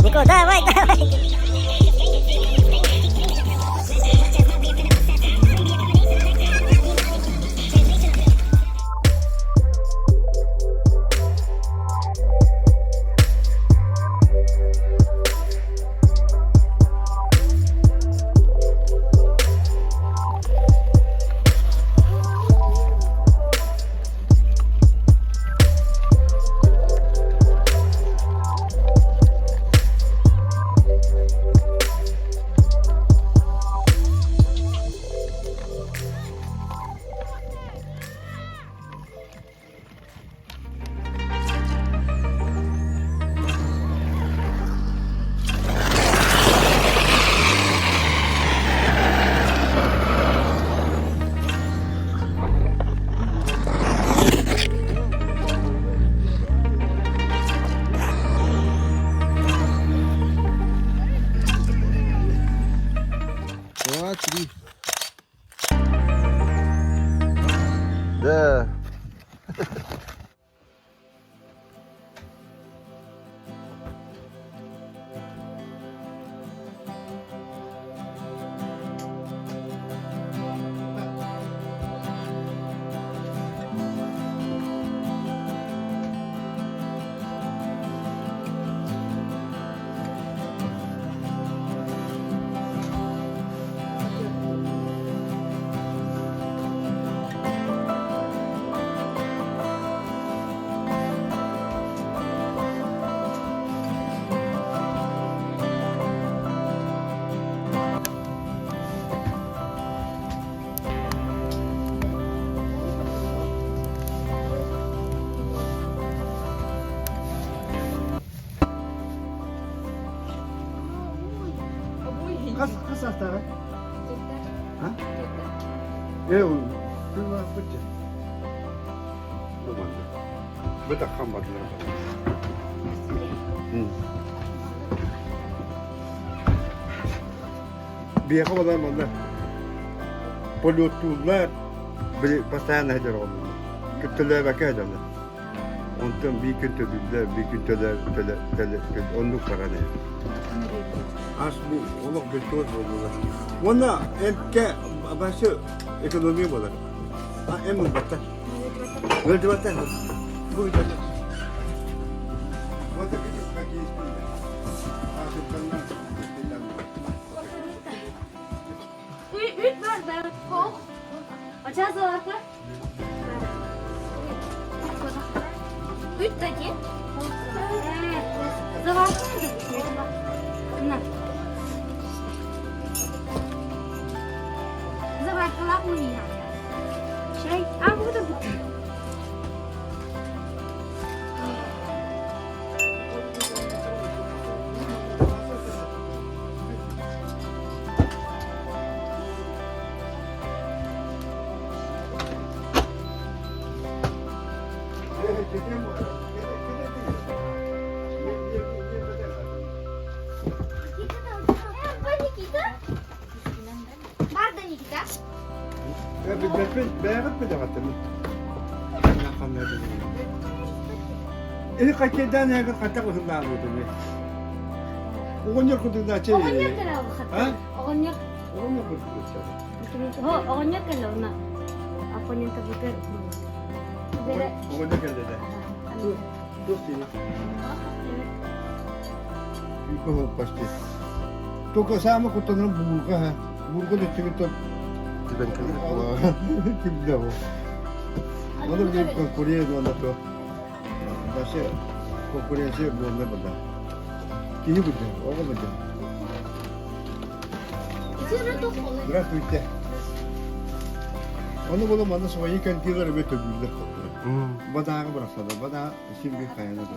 Нико, давай, давай. Два, три. Да. Хас хас саастааҕый? А? Ээ, күн Бытаххан бардылар. Биэхэ балар манна полеттууллар, били постоянно сылдьар оҕолор. Күттэлээбэккэ сылдьаллар. Онтон биир күн төлүүллэр, биир күн төлө төлө төлө оннук баран иһэр. Ас бу олох бүттүбэт буоллулар. Уонна эмкэ башы экономия буолар. А эм ылбаттар. Ыалдьыбаттар. Бу Үт бар да. Оча заварка. Үт таки. Заварка. На. Заваркалаах мунньа. Чай. А, вот это. Никита? Барда Никита. Бэйэҕит билэҕитин. Или хоккейдаан эһэҕит хантан ыһыллаабытыный? Оҕонньор курдук Оҕонньор кэлэ А? Оҕонньор. Оҕонньор курдук Оҕонньор кэлэ уна оппонента бутер. Оҕонньор кэллэ да. Туох диye? Почти. Только самый куттанар буурга ха. Буурга дөттүгүттэн Тибен кэлэр. Кимде ол? Оны bir конкурент онда то. Вообще конкуренция буолла буда. Киһи буда, оҕо буда. Здравствуйте. Оны була манна свои конькилар эбэ төбүүллэр хоттура. Бадааҕы бырахсада, бадаа симби хайана да.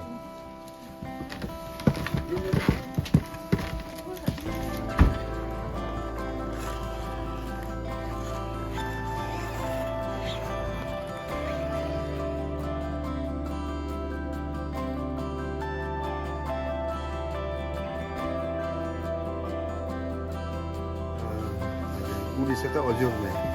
Улицата Озерная.